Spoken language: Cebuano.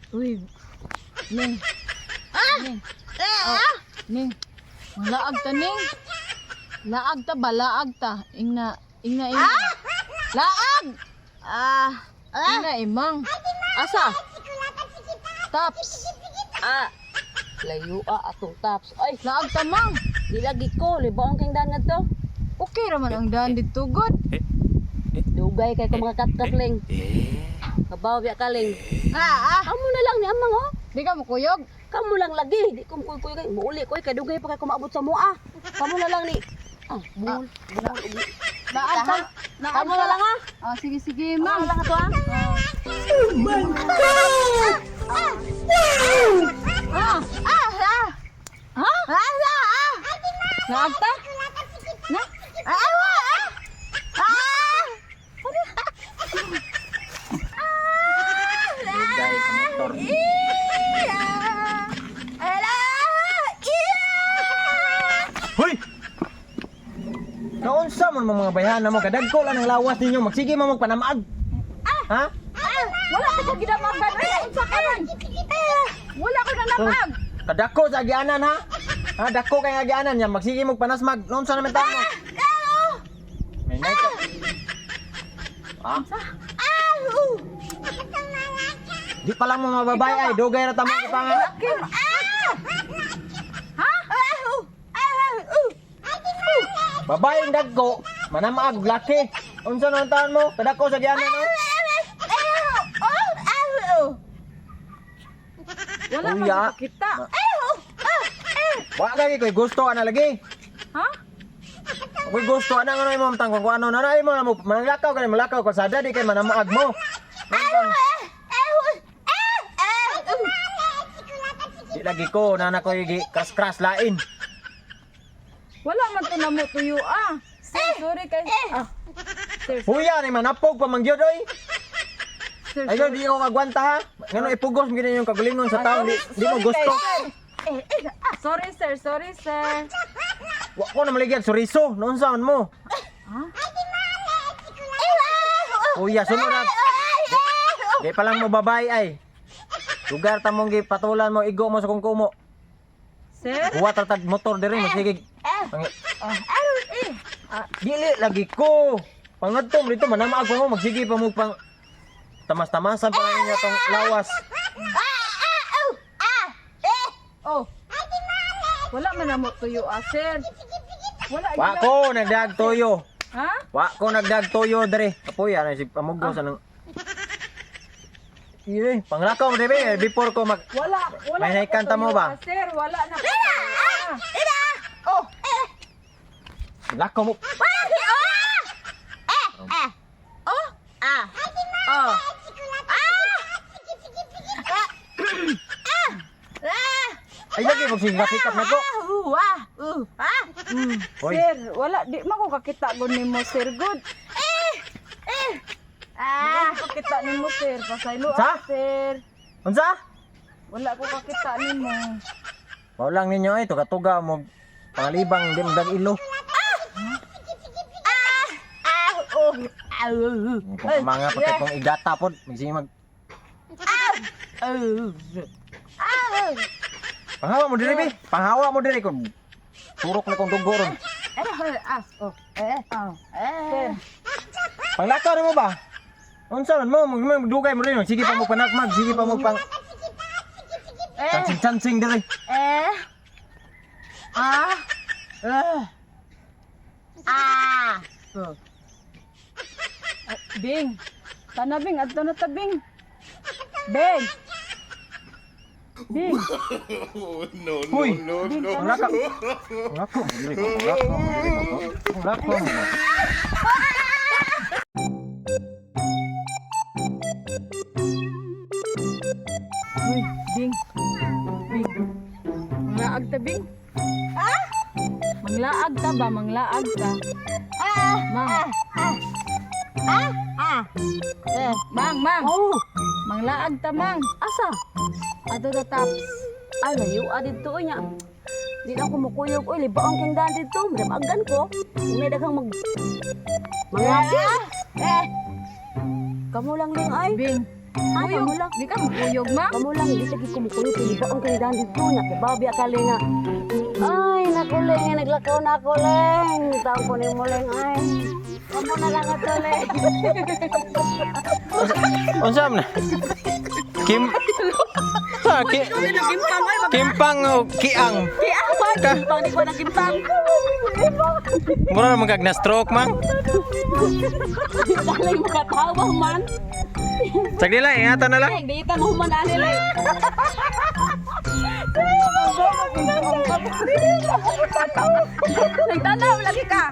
Uy. Ning. Ning. Oh, Ning. Laag ta, Ning. Laag ta ba? Laag ta. Ingna, ingna, ingna. Laag! Ah, Ingna, imang. Asa? Tops. Ah. Layo ah atong tops. Ay, Laag ta, mang. di lagi ko libaong kang daan ngadto. Okay raman ang daan dito, good. Dugay kay ko mga katkat-ling. Kabaw biya kaling. Ah, ah. Amo na lang ni amang oh. Di ka mukuyog. Kamo lang lagi, di ko kuy kay muuli ko kay dugay pa kay ko maabot sa mua. Kamo na lang ni. Ah, bul. Laag ta. Laag Kamo na lang ah. Ah, sige, sige, Kamo mang. na lang ato ah. Ah! Ah! Ah! Ha? Ah! Laag ta? Na? Ah! Ah! Ah! Dugay sa motor. Hoy! Naunsa man mga bayhana mo kadagko lang ang lawas ninyo magsige mo magpanamag. Ha? Wala ka sa ginamagan. Ay, unsa ka man? Wala ko nanamag. Kadako sa agianan ha? Ha, dako kay agianan nya magsige mo panasmag. Naunsa naman taon mo? May night ka. Ha? Di pa lang mo mababay ay dugay ra tamo pa nga. Babaeng dagko, manamag og laki. Unsa naman taon mo? Kadako sa agianan no? Wala man Uya. ko kita. Wa lagi koy gusto ana lagi. Ha? Ako'y gusto ana nga mo tang kung ano na na imo na mo manglakaw kay malakaw kalsada di kay manamaag mo. Di lagi ko nana ko gi kras-kras lain. Wala man to namo tuyo ah. Sir, sorry kay. Ah. Sir, Huya ni manapog pa man gyud oy. sir, Ayo di ko kagwanta ha. Ngano ipugos mo gid yung kagalingon sa taon di, di mo sorry gusto. kay, sir. Sorry sir, sorry sir. Wa ko na maligyan soriso. Noon man mo? Ha? Huya sunod na. Di pa lang mo babay ay. Lugar ta mong gipatulan mo igo mo sa kungkumo. Sir? Huwa tatag motor diri mo sige. Dili lagi ko. Pangadto mo dito manamaag pa mo magsige pa mo pang tamas-tamasan pa lang niya tong lawas. Oh. Wala man namo tuyo ah, sir. Wala Wa ko nagdag toyo. Ha? Wa ko nagdag toyo dere. Apoy ana si pamugo sa nang. Iye, panglakaw mo dere before ko mag Wala, wala. May na ko naikanta mo tuyo, ba? ah, sir, wala na. ko tuyo, ah. lakaw mo. Oh. Ay lagi pag sige pick up na ko. Hoy. Sir, wala di man ko kakita gud nimo, sir. Good. Ah, di ko kakita nimo, sir. Pasaylo Sa? ah, sir. Unsa? Wala ko kakita nimo. Mao lang ninyo ay tuga-tuga mo pangalibang di mo dag ilo. Kung mga patay kong igata pod, magsige mag Panghawa mo diri bi. Panghawa mo diri kon. Turok na kong dugo ron. Sir, Panglakaw na mo ba? Unsa man mo, magdugay mo rin. Sige pa mo panakmag, sige pa mo pang Chansing-chansing diri. Ay, Bing. Tana Bing, adto na ta Bing. Bing. Bing. No, no, Hoy. no, no. Panglakaw. Panglakaw mo diri, panglakaw mo diri, panglakaw mo. Uy, Bing. Bing. Manglaag ta Bing. Ah? Manglaag ta ba? Manglaag ta. Mang. Mang, mang. Oh, Manglaag ta, mang. asa? Adto ta tops. Ay, layo ah didto oy nya. Di na ako mukuyog oy, libaong kang daan didto. Madamagan ko. Kung may daghang mag mga eh. Kamo lang ling ay. Bing. Ha, kamo lang. Di ka mukuyog, ma'am. Kamo lang, di sige kumukuyog. Kay libaong kay daan dito. Nakibabi akali nga. Ay, naku, Leng. Naglakaw na ako, Leng. Tawag ko ni mo, Leng. Ay, kamo na lang ato, Leng. Unsa man na? Kim Sa ki Nagkimpang, ay, Kimpang o kiang. Kiang, man. Kimpang, di ko nagkimpang. Mura naman kag na stroke man. Dalay makatawa, man. Sagli lang, ingatan na lang. Leng, di mo man, ani, Leng. Nagtanaw lagi ka.